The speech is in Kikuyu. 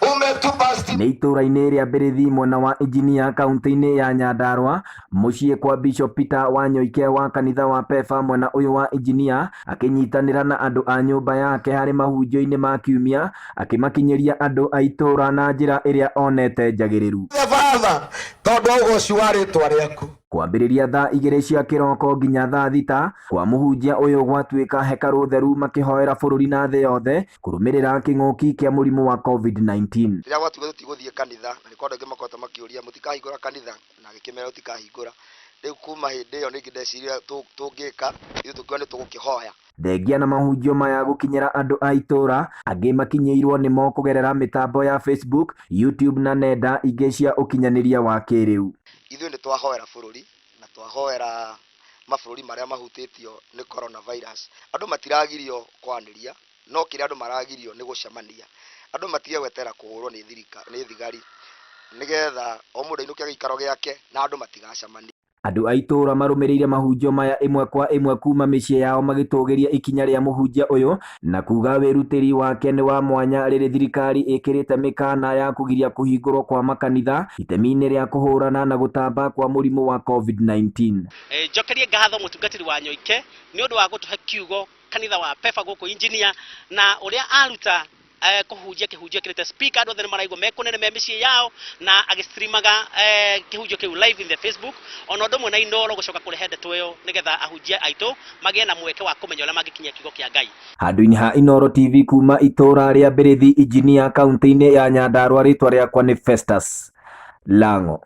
Umetupa stima. Nĩ itũũra-inĩ rĩa Mbĩrĩthi mwena wa Injinia kaunti-inĩ ya Nyandarua, mũciĩ kwa Bishop Peter Wanyoike wa kanitha wa PEFA mwena ũyũ wa Injinia, akĩnyitanĩra na andũ a nyũmba yake harĩ mahunjio-inĩ ma kiumia, akĩmakinyĩria andũ a itũũra na njĩra ĩrĩa onete njagĩrĩru. Baba, tondũ wa ũgoci wa rĩtwa rĩaku. Kwambĩrĩria thaa igĩrĩ cia kĩroko nginya thaa thita kwa mũhunjia ũyũ gwatuĩka hekarũ theru makĩhoera bũrũri na thĩ yothe kũrũmĩrĩra kĩng'ũki kĩa mũrimũ wa COVID-19. Rĩrĩa gwatuĩka tũtigũthiĩ kanitha, na nĩkũrĩ andũ aingĩ makoretwo makĩũria mũtikahingũra kanitha, na ngĩkĩmera tũtikahingũra. Rĩu kuma hĩndĩ ĩyo ningĩ ndeciria tũngĩka, ithuĩ tũkiuga nĩ tũgũkĩhoya. Thengia na mahunjio maya gũkinyĩra andũ a itũũra, angĩ makinyĩirwo nĩmo kũgerera mĩtambo ya Facebook, YouTube na nenda ingĩ cia ũkinyanĩria wa kĩrĩu. Ithuĩ nĩ twahoera bũrũri na twahoera mabũrũri marĩa mahutĩtio nĩ corona virus. Andũ matiragirio kwaranĩria, no kĩrĩa andũ maragirio nĩ gũcemania. Andũ matige gweterera kũhũrwo nĩ thirika, nĩ thigari nĩgetha o mũndũ ainũke gĩikaro gĩake na andũ matigacemanie. Andũ a itũũra marũmĩrĩire mahunjio maya ĩmwe kwa ĩmwe kuma mĩciĩ yao magĩtũgĩria ikinya rĩa mũhunjia ũyũ na kuga wĩrutĩri wake nĩ wa mwanya rĩrĩ thirikari ĩkĩrĩte mĩkana ya kũgiria kũhingũrwo kwa makanitha itemi-inĩ rĩa kũhũrana na gũtamba kwa mũrimũ wa COVID-19. Njokerie ngatho mũtungatĩri wa Nyoike nĩ ũndũ wa gũtũhe kiugo kanitha wa PEFA gũkũ Engineer na ũrĩa aruta kũhunjia kĩhunjio kĩrĩte speaker andũ othe nĩ maraigua me kũnene me mĩciĩ yao na agĩstreamaga kĩhunjio kĩu live in the Facebook ona ũndũ ũmwe na Inooro gũcoka kũrehe ndeto ĩyo nĩgetha ahunjia aitũ magĩe na mweke wa kũmenya ũrĩa mangĩkinyia kiugo kĩa Ngai. Handũ-inĩ ha Inooro TV kuma itũũra rĩa Mbĩrĩthi Engineer kaunti-inĩ ya Nyandarua rĩtwa rĩakwa nĩ Festus Lang'o.